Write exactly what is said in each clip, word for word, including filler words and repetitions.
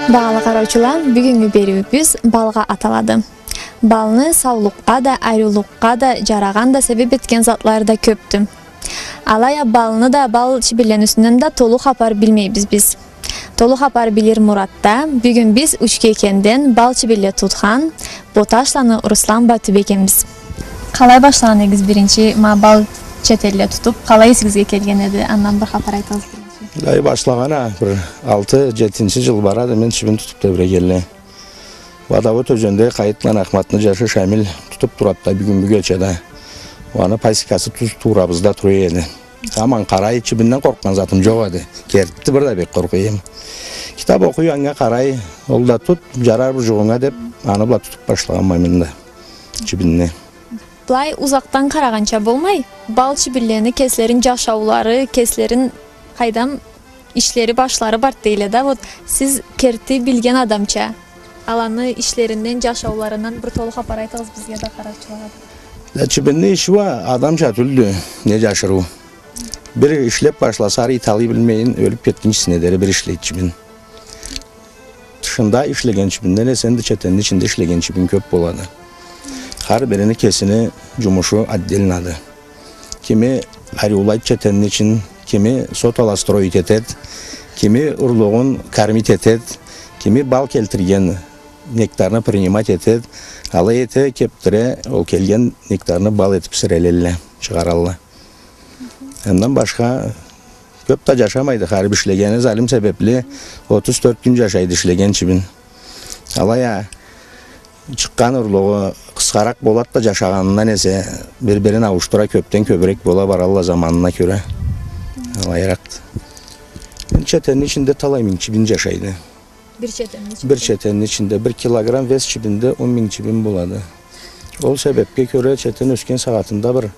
Багъалы къараучула, бюгюннгю бериуюбюз балгъа аталады. Балны саулукъгъа да, ариулукъгъа да джарагъан да себеп этген затла да кёпдю. Алай а балны да, бал чибинлени юсюнден да толу хапар билмейбиз биз. Толу хапар билир муратда бюгюн биз Учкекенден бал чибинле тутхан Боташланы Руслан Батюбегенбиз. Къалай башлагъан эдигиз биринчи ма бал четенле тутуп, къалай эсигизге келген эди, андан бир хапар айтыгъыз биринчи. Былай башлагъаны бир алты, джетинчи джыл барады, мен чибин тутуп тебрегенлей. Водовод ёзенде Къайытла Ахматны джашы Шамил тутуп турады да, бюгюн бюгече да. Аны пасекасы тюз туурабызда тура эди. Аман къарай, чибинден къоркъгъан затым джокъ эди. Кертиси бир да бек къоркъа эдим. Китап окъуй, анга къарай, ол да тут, джарар бир джугъунга деп, аны бла тутуп башлагъанма мен да чибинни. Былай узакъдан къарагъанча болмай, бал чибинлени кеслерини джашаулары, кеслерини къайдам ишлери, башлары бар дейле да. Вот, сиз керти билген адамча, аланы ишлеринден, джашауларындан бир толу хапар айтыгъыз бизге да, къараучулагъа да. Да, чибинни иши уа адамча тюлдю, не джашырыу. Бир ишлеп башласа, ары талай билмейин, ёлюп кетгинчисине дери бир ишлейди чибин. Тышында ишлеген чибинден эсе, энди четенни ичинде ишлеген чибин кёп болады. Хар бирини кесини джумушу отдельнады. Кими ариулайды четенни ичин, кими сотала строить этед, кими урлугъун кормить этед, кими бал келтирген нектарны принимать этед, алай эте, кептире, ол келген нектарны бал этип сирелелле, чыгъаралла. Андан башха кёп да джашамайды, хар бир ишлегени залим себепли отуз тёрт кюн джашайды ишлеген чибин. Алай а чыкъгъан урлугъу къысхаракъ болад да, джашагъанындан эсе бир-бирин ауушдура, кёбден кёбюрек бола баралла заманына кёре. Алайыракъды. Четенни ичинде талай минг чибин джашайды. Бир четенни ичинде? Бир четенни ичинде бир килограмм вес чибинде он минг чибин болады. Ол себепге кёре четен ёсген сагъатында бир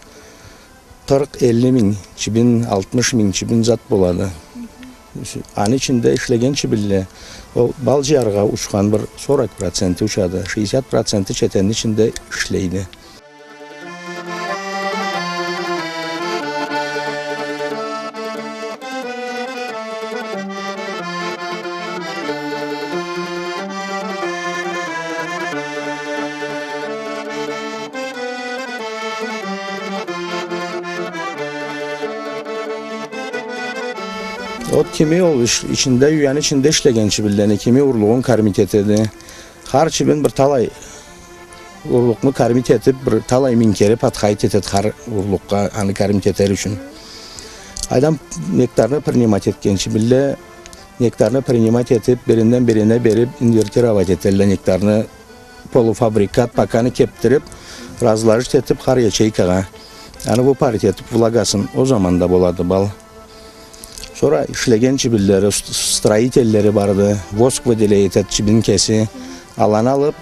къыркъ, элли минг чибин, алтмыш минг чибин зат болады. Аны ичинде ишлеген чибинле, ол бал джыяргъа учхан бир сорок проценти учады, шестьдесят проценти четенни ичинде ишлейди. Вот кими ол иш-, ичинде, юйени ичинде ишлеген чибинлени, кими урлугъун кормить этеди. Хар чибин бир талай урлукъну кормить этип, бир талай минг кере подходить этед хар урлукъгъа, аны кормить этер ючюн. Къайдам, нектарны принимать этген чибинле, нектарны принимать этип, биринден бирине берип, инвертировать этелле нектарны, полуфабрикат, поканы кептирип, разложить этип хар ячейкагъа. Аны выпарить этип влагасын, ол заманда болады бал. Сора ишлеген чибинлери, ст-, строительлери барды, воск выделяет этед чибин кеси, аланы алып,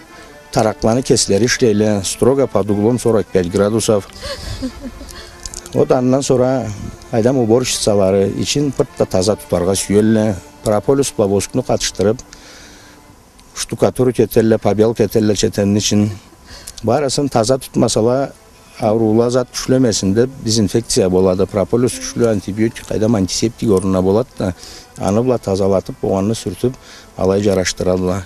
таракъланы кеслери ишлейле, строго под углом сорок пять градусов. Вот андан сора, къайдам, уборщицалары ичин бир да таза тутаргъа сюелле, прополис бла воскну къатышдырып, штукатурить этелле, побелка этелле четенни ичин. Барысын таза тутмасала, ауруула зат кючлемесин деп, дезинфекция болады. Прополис кючлю антибиотик, къайдам, антисептик орнуна болады да, аны бла тазалатып, болгъанны сюртюп, алай джарашдырадыла.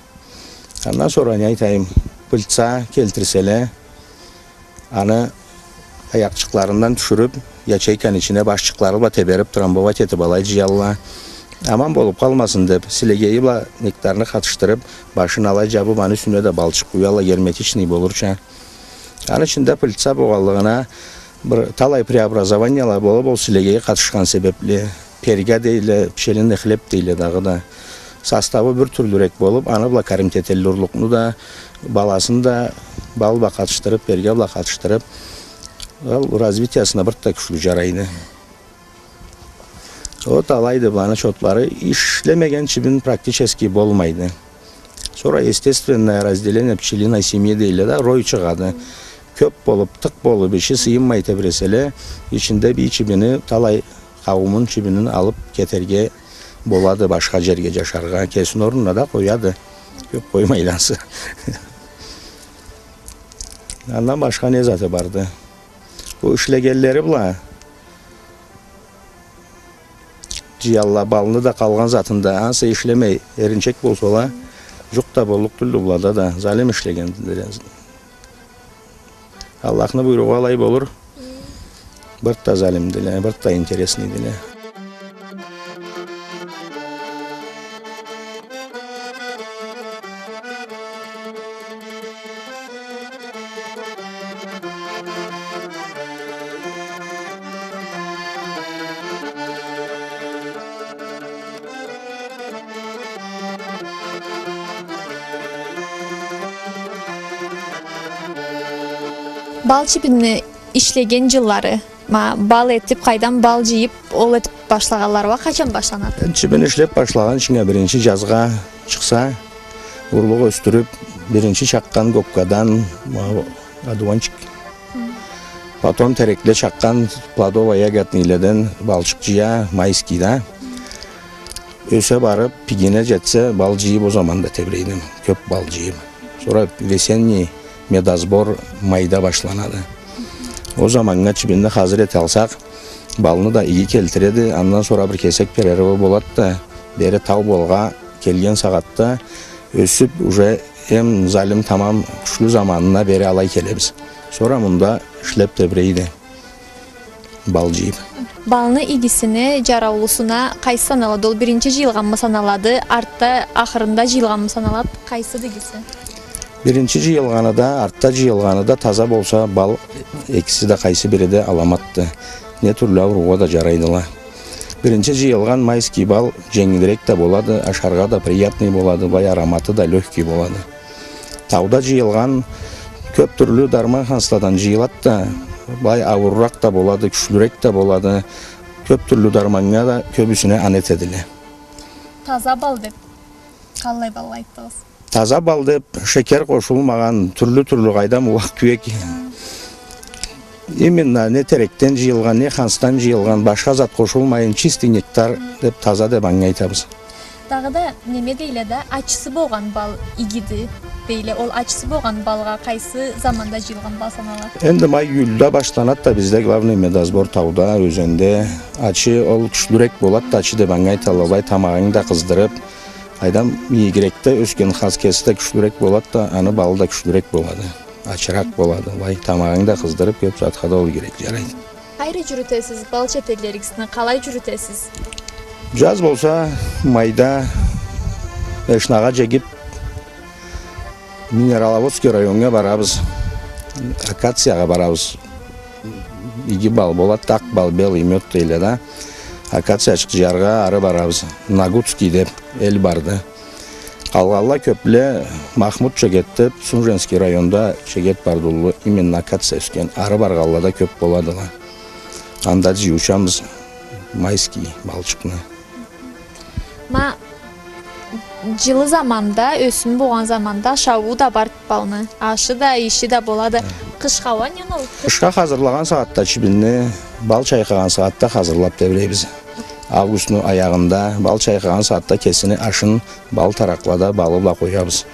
Андан сора, не айтайым, пыльца келтирселе, аны аякъчыкъларындан тюшюрюп, ячейканы ичине башчыкълары бла теберип, трамбовать этип алай джыялла. Аман болуп къалмасын деп, силегейи бла нектарны къатышдырып, башын алай джабып, аны юсюне да балчыкъ къуялла, герметичный болурча. Аны ичинде пыльца болгъанлыгъына, бир талай преобразованияла болуп, ол силегейи къатышхан себепли, перга дейле, пчелиный хлеб дейле дагъыда. Составы бир тюрлюрек болуп, аны бла кормить этелле урлукъну да, баласын да бал бла къатышдырып, перга бла къатышдырып, ол развитиясына бир да кючлю джарайды. Вот алайды быланы чотлары, ишлемеген чибин практически болмайды. Сора естественное разделение пчелиной семьи дейле да, рой чыгъады. Кёп болуп, тыкъ болуп, ичи сыйынмай тебреселе, ичинде бир чибини, талай къауумун чибинин алып кетерге Болады башха джерге джашаргъа, кесини орнуна да къояды. Кёб къоймайды ансы. Андан башха не заты барды? Бу ишлегенлери бла, джыялла балны да, къалгъан затын да, ансы ишлемей, эринчек болсала, джукъ да боллукъ тюлдю былада да, залим ишлегендиле. Аллахны буйругъу алай болур. Бир да залимдиле, бир да интересныйдиле. Бал чибинни ишлеген джыллары, ма, бал этиб, къайдан бал джыйыб, ол этиб башлагъанлары уа къачан башланады? Чибин ишлеб башлагъан ичинде биринчи джазгъа чыкъса, урлукъ ёсдюрюб, биринчи чакъгъан гоккадан, ма, одуванчик. Потом терекле чакъгъан плодово-ягодныйледен балчыкъ джыя, майский да. Ёсе барыб, пигине джетсе, бал джыйыб, ол заманда тебрейди. Кёб бал джыйыб. Сора весенний медосбор майда башланады. Ол заманнга чибинни хазыр эталсакъ, балны да иги келтиреди, андан сора бир кесек перерывы болады да, бери тау балгъа келген сагъатда ёсюб, уже эм залим, тамам кючлю заманына бери алай келебиз. Сора мында ишлеб тебрейди. Бал джыйыб. Балны игисине, джараулусуна къайсы саналады? Ол биринчи джыйылгъанмы саналады, артда, ахырында джыйылгъанмы саналады? Къайсыды игиси? Биринчи джыйылгъаны да, артда джыйылгъаны да таза болса, бал экиси да, къайсы бири да аламатды. Не тюрлю ауругъа да джарайдыла. Биринчи джыйылгъан майский бал дженгилирек да болады, ашаргъа да приятный болады, былай ароматы да лёгкий болады. Тауда джыйылгъан кёб тюрлю дарман хансладан джыйылады да, былай аууруракъ да болады, кючлюрек да болады. Кёб тюрлю дарманнга да кёбюсюне аны этедиле. Таза бал деб къаллай балгъа айтдыгъыз? Таза бал деб, шекер къошулмагъан, тюрлю-тюрлю, къайдам, уакъ-кюек. Именно не терекден джыйылгъан, не хансдан джыйылгъан, башха зат къошулмайын, чистый нектар деб, таза деб анга айтабыз. Дагъыда неме дейле да, ачысы болгъан бал игиди дейле. Ол ачысы болгъан балгъа къайсы заманда джыйылгъан бал саналады? Энди май-июлда башланады да бизде главный медосбор тауда, ёзенде. Ачы ол кючлюрек болады да, ачы деб анга айталла, былай тамагъынгы да къыздырыб. Къайдам, мийигирекде ёсген хас кеси да кючлюрек болады да, аны балы да кючлюрек болады. Ачыракъ болады. Былай тамагъынгы да къыздырыб, кёб затха да ол игирек джарайды. Къайры джюрютесиз бал четенлеригизни, къалай джюрютесиз? Джаз болса, майда Эшнагъа джегиб, Минераловодский районнга барабыз, акациягъа барабыз. Иги бал болады, акъ бал, белый мёд дейле да. Акациячыкъ джыяргъа ары барабыз. Нагутский деб эл барды. Къалгъанла кёбле Махмуд чегет деб, Сунженский районда чегет барды уллу, именно акация ёсген. Ары баргъанла да кёб боладыла. Анда джыйыучабыз майский балчыкъны. Ма, джылы заманда, ёсюм болгъан заманда ашауу да барды балны. Ашы да, иши да болады. Хы. Къышха уа не ол? Къышха хазырлагъан сагъатда чибинни, бал чайкъагъан сагъатда хазырлаб тебрейбиз. Августну аягъында бал чайкъагъан сагъатда кесини ашын бал таракълада балы бла къоябыз.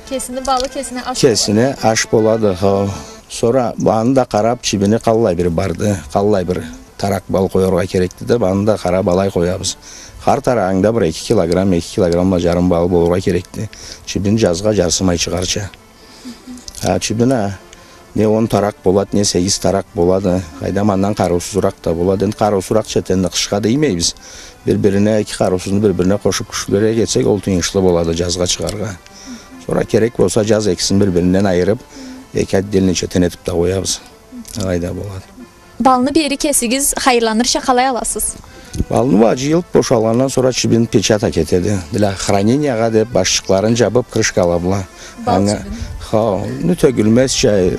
Кесини балы кесине аш болады. Кесине аш болады, хо. Сора аны да къараб, чибини къаллай бир барды, къаллай бир таракъ бал къояргъа керекди деб, аны да къараб алай къоябыз. Хар тарагъынгда бир эки килограмм, эки килограмм бла джарым бал болургъа керекди. Чибин джазгъа джарсымай чыгъарча. А, чибин а, не он таракъ болады, не сегиз таракъ болады. Къайдам, андан къарыусузуракъ да болады. Энди къарыусузуракъ четенни къышха деймейбиз. Бир-бирине, эки къарыусузну бир-бирине къошуб кючлюрек этсек, ол тыйыншлы болады джазгъа чыгъаргъа. Сора керек болса, джаз экисин бир-биринден айырыб, эки отдельный четен этиб да къоябыз. Алай да болады. Балны бери кесигиз хайырланырча къалай аласыз? Балны уа джыйылыб бошалгъандан сора чибин печатать этеди. Для хранениягъа деб башчыкъларын джабыб, крышкала бла. Бал чибин. Хо, ну, тёгюлмезча,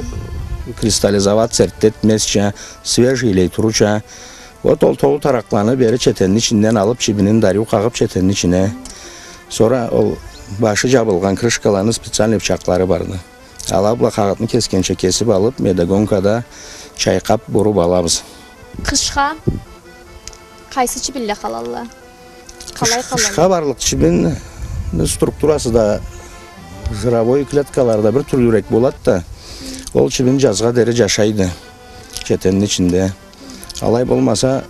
кристаллизоваться этмезча, свежийлей турурча. Вот ол толу таракъланы бери четенни ичинден алыб, чибинин дариу къагъыб четенни ичине. Сора ол башы джабылгъан крышкаланы специальный бычакълары барды. Ала бла къагъытны кесгенча кесиб алыб, медогонкада чайкъаб, буруб алабыз. Къышха къайсы чибинле къалалла? Къалай, къалай? Къышха барлыкъ чибин структурасы да жировой клеткалары да бир тюрлюрек болады да, ол чибин жазгъа дери жашайды четенни ичинде. Алай болмаса,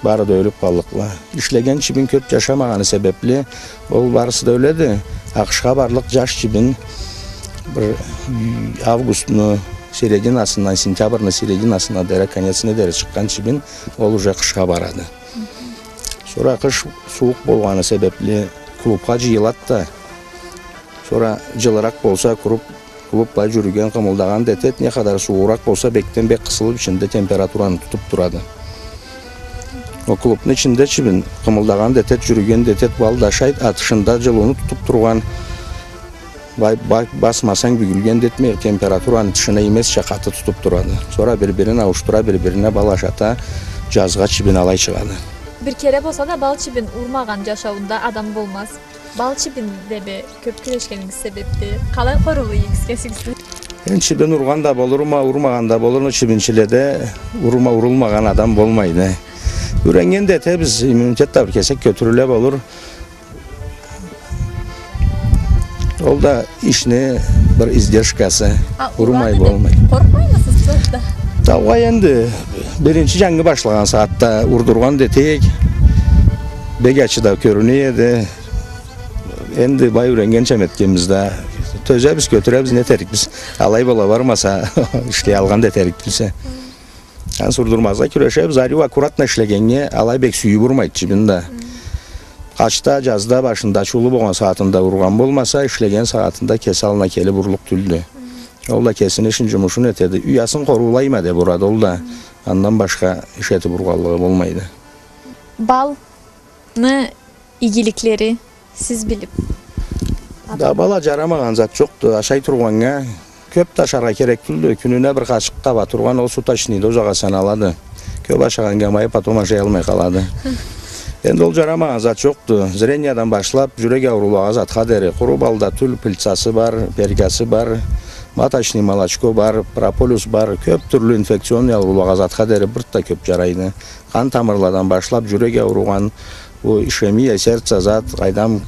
бары да ёлюп къаллыкъла. Ишлеген чибин кёп жашамагъаны себепли, ол барысы да ёледи. А къышха барлыкъ жаш чибин бир августну серединасындан, сентябрны серединасына дери, конецине дери чыкъгъан чибин, ол уже къышха барады. Сора къыш сууукъ болгъаны себепли клубха жыйылады да, сора жылыракъ болса, клуб, клуб былай жюрюген, къымылдагъан да этед, не къадар суугъуракъ болса, бекден бек къысылып, ичинде температураны тутуп турады. Ол клубну ичинде чибин къымылдагъан да этед, жюрюген да этед, бал да ашайд, а тышында жылыуну тутуп тургъан, бай-, бай-, басмасанг, бюгюлген да этмей, температураны тышына иймезча къаты тутуп турады. Сора бир-бирин ауушдура, бир-бирине бал ашата, жазгъа чибин алай чыгъады. Бир кере болса да бал чибин урмагъан жашауунда адам болмаз. Бал чибинде бе кёп кюрешгенигиз себепли, къалай къоруулу эдигиз кесигизни? Энди чибин ургъан да болурма, урмагъан да болурма, чибинчиледе урма-, урулмагъан адам болмайды. Юреннген да этебиз, иммунитет да бир кесек кётюрюле болур. Ол да ишни бир издержкасы. А, урмай болмай. Къоркъмаймысыз чокъ да? Таугъа энди биринчи жангы башлагъан сагъатда урдургъан да этейик. Бек ачы да кёрюне эди. Энди бай юреннгенча этгенбиз да. Тёзебиз, кётюребиз, не этерикбиз. Алай бола бармаса, ишлей алгъан да этерик тюлсе. Ансы урдурмазгъа кюрешебиз, ариу аккуратно ишлегеннге алай бек сюйюп урмайды чибин да. Къачда, жазда, башында ачыулу болгъан сагъатында ургъан болмаса, ишлеген сагъатында кеси аллына келип урлукъ тюлдю. Ол да кесини ишин, жумушун этеди. Уясын къоруулайма деп урады ол да. Андан башха иш этип ургъанлыгъы болмайды. Балны игиликлери сиз билип. Да, бал а жарамагъан зат жокъду. Ашай тургъаннга кёп да ашаргъа керек тюлдю. Кюнюне бир къашыкъ таба тургъан, ол суточныйда узагъа саналады. Кёп ашагъаннга майы потом ашаялмай къалады. Энди ол жарамагъан зат жокъду. Зрениядан башлап, жюрек ауруулагъа, затха дери. Къуру балда тюл, пыльцасы бар, пергасы бар, маточный молочко бар, прополис бар. Кёп тюрлю инфекционный ауруулагъа, затха дери бир да кёп жарайды. Къан тамырладан башлап, жюрек ауругъан, бу ишемия, сердце зат, къайдам,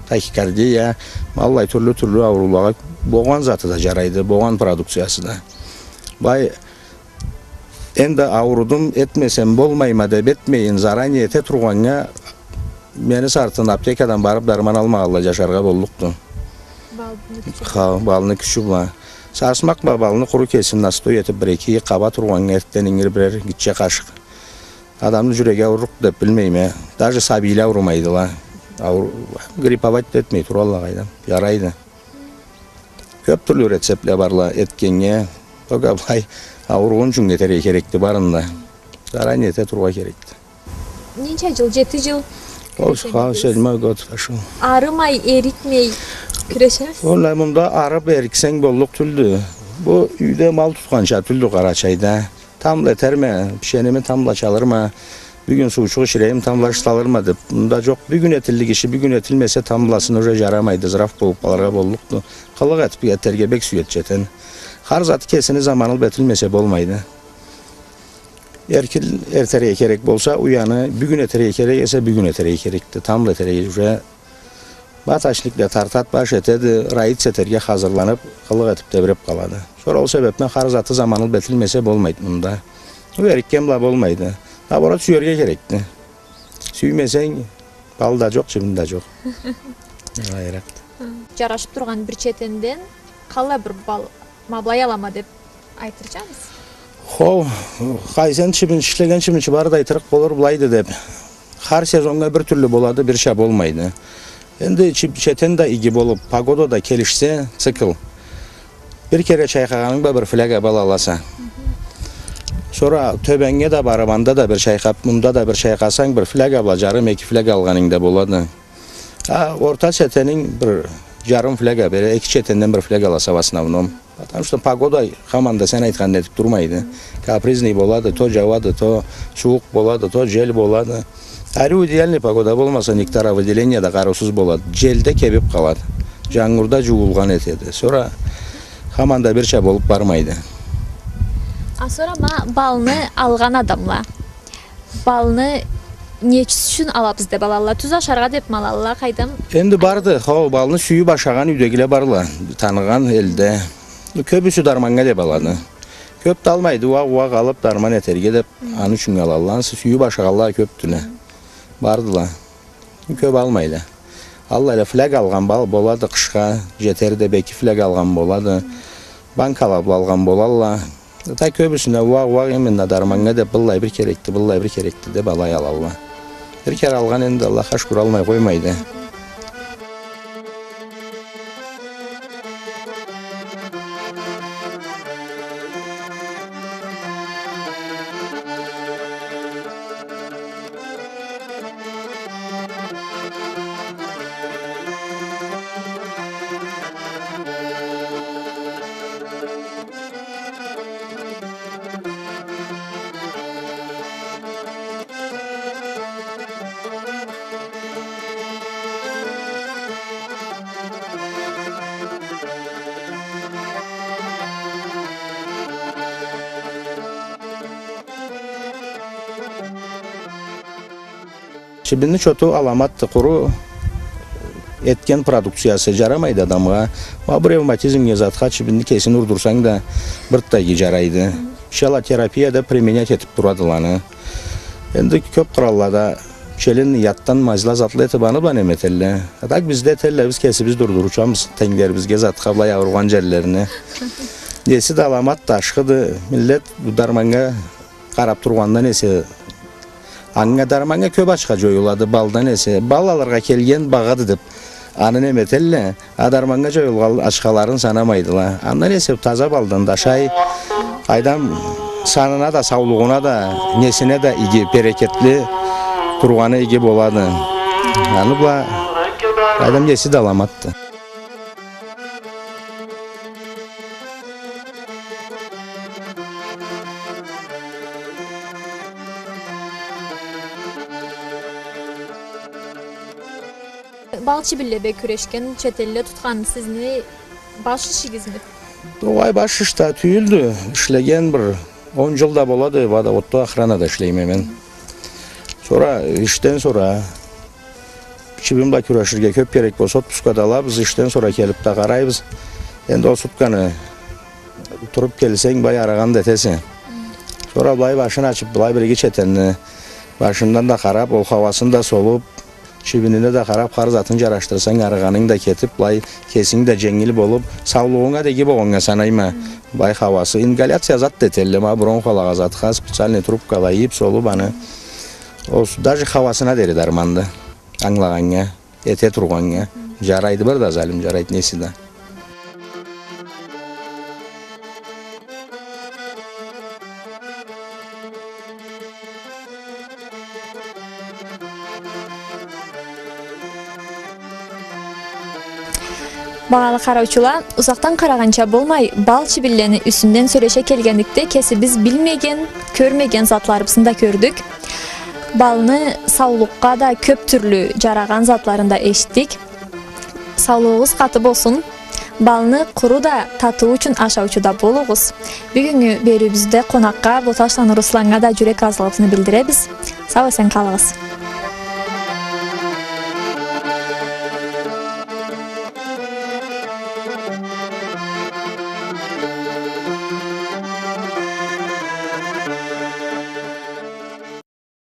тахикардия, ма аллай тюрлю-тюрлю ауруулагъа болгъан заты да жарайды, болгъан продукциясы да. Бай, энди аурудум, этмесем болмайма деп этмейин, заранее эте тургъаннга, мени сартын аптекадан барып дарман алмагъанлай жашаргъа боллукъду. Балны кючю. Ха, балны кючю бла. Сарсмакъ бла балны къуру кесин настой этип, бир-эки къаба тургъаннга, эртден ингир бирер гитче къашыкъ. Адамны жюреги аурурукъ деп билмейме. Даже сабийле аурумайдыла. Аур-, грипповать да этмей туралла, къайдам. Жарайды. Кёп тюрлю рецептле барла этгеннге. Тога былай ауругъун ючюн этерге керекди барын да. Заранее эте тургъа керекди. Ненча жыл? Жети жыл. Ол, кюрешеме ха, дедигиз. Седьмой год пошёл. Арымай, эрикмей кюрешемисиз? Онда-мунда арып эриксенг боллукъ тюлдю. Бу юйде мал тутханча тюлдю Къарачайда. Тамбла этерме, пишеними тамбла чалырма, бюгюн суучукъ иширейим, тамбла аш салырма деп. Мында жокъ, бюгюн этиллик иши бюгюн этилмесе, тамбласына уже жарамайды, зыраф болуп къалыргъа боллукъду. Къылыкъ этип этерге бек сюеди четен. Хар заты кесини заманы бла этилмесе болмайды. Эркин этерге керек болса, уяны бюгюн этерге керек эсе, бюгюн этерге керекди. Тамбла этерге уже маточникле тартат, баш этеди, роиться этерге хазырланып, къылыкъ этип тебиреп къалады. Сора ол себепден хар заты заманы бла этилмесе болмайды мында. Ол эрикген бла болмайды. Наоборот, сюерге керекди. Сюймесенг, бал да жокъ, чибин да жокъ. Алайыракъды. Жарашып тургъан бир четенден къаллай бир бал ма былай алама деп айтырчамысыз? Хо, къайсын чибинчи, ишлеген чибинчи бары да айтырыкъ болур, былайды деп. Хар сезоннга бир тюрлю болады, бирча болмайды. Энди чи-, четен да иги болуп, погода да келишсе, цикл. Бир кере чайкъагъанынг бла бир фляга бал аласа. Сора тёбеннге да барып, анда да бир чайкъап, мында да бир чайкъасанг, бир фляга бла жарым, эки фляга алгъанынг да болады. А орта четенинг бир жарым фляга бере, эки четенден бир фляга аласа в основном. Потому что погода хаманда сен айтханны этип турмайды. Капризный болады, то жауады, то сууукъ болады, то жел болады. Ариу идеальный погода болмаса, нектаровыделение да къарыусуз болады. Желде кебип къалады. Жангурда жуугъан этеди. Сора хаманда бирча болуп бармайды. А сора ма балны алгъан адамла, балны Не ючюн алабыз деп алалла? Тюз ашаргъа депми алалла, къайдам? Энди барды, хо, балны сюйюп ашагъан юйдегиле барла, таныгъан элде. Кёбюсю дарманнга деп алады. Кёп да алмайды, уакъ-уакъ алып дарман этерге деп, аны ючюн алалла. Ансы сюйюп ашагъанла кёпдюле. Бардыла. Кёп алмайла. Аллайла фляг алгъан бал-, болады къышха, жетерде бир-эки фляг алгъан болады. Банкала бла алгъан болалла. Да кёбюсюне уакъ-уакъ именно дарманнга деп, быллай бир керекди, быллай бир керекди деп алай алалла. Бир кере алгъан энди, Аллахха шукур, алмай къоймайды. Чибинни чоту аламатды, къуру этген продукциясы жарамайды адамгъа. Ма бу ревматизмге, затха чибинни кесин урдурсанг да, бир да иги жарайды. Пчелотерапияда применять этип турадыла аны. Энди кёп къыраллада пчелинни ятдан мазьла затла этип, аны бла неме этелле. А так бизде этелле, биз кесибиз да урдуручабыз тенглерибизге, затха, былай ауругъан жерлерине. Неси да аламатды, ашхыды. Миллет бу дарманнга къарап тургъандан эсе, анга, дарманнга кёп ачха жоюлады, балдан эсе. Бал алыргъа келген багъады деп, аны неме этелле, а дарманнга жоюлгъан ачхаларын санамайдыла. Андан эсе таза балдан да ашай, къайдам, санына да, саулугъуна да, несине да иги, берекетли тургъаны иги болады. Аны бла, къайдам, неси да аламатды. Бал чибинле бек кюрешген, четелле тутхан сизни баш ишигизми? Огъай, баш иш да тюйюлдю. Ишлеген бир он жыл да болады, водоводда, охранада ишлейме мен. Сора, ишден сора, чибин бла кюреширге кёп керек болса, отпускада алабыз, ишден сора келип да къарайбыз. Энди ол сутканы туруп келсенг, былай арыгъан да этесе. Сора былай башын ачып, былай бир-эки четенни башындан да къарап, ол хауасын да солуп, чибинине да къарап, хар затын жарашдырсанг, арыгъанынг да кетип, былай кесинг да женгил болуп, саулугъунга да иги болгъаннга санайма. Былай хауасы, ингаляция зат да этелле, ма бронхалагъа, затха специальный трубкала ийип, солуп аны. Ол с-, даже хауасына дери дарманды. Ангылагъаннга, эте тургъаннга жарайды, бир да залим жарайды, неси да. Багъалы къараучула, узакъдан къарагъанча болмай, бал чибинлени юсюнден сёлеше келгенликде, кесибиз билмеген, кёрмеген затларыбызны да кёрдюк. Балны саулукъгъа да кёп тюрлю жарагъан затларын да эшитдик. Саулугъугъуз къаты болсун. Балны къуру да, татыуу ючюн ашаучу да болугъуз. Бюгюннгю бериуюбюзде къонакъгъа Боташланы Русланнга да жюрек ыразылыгъыбызны билдиребиз. Сау-эсен къалыгъыз.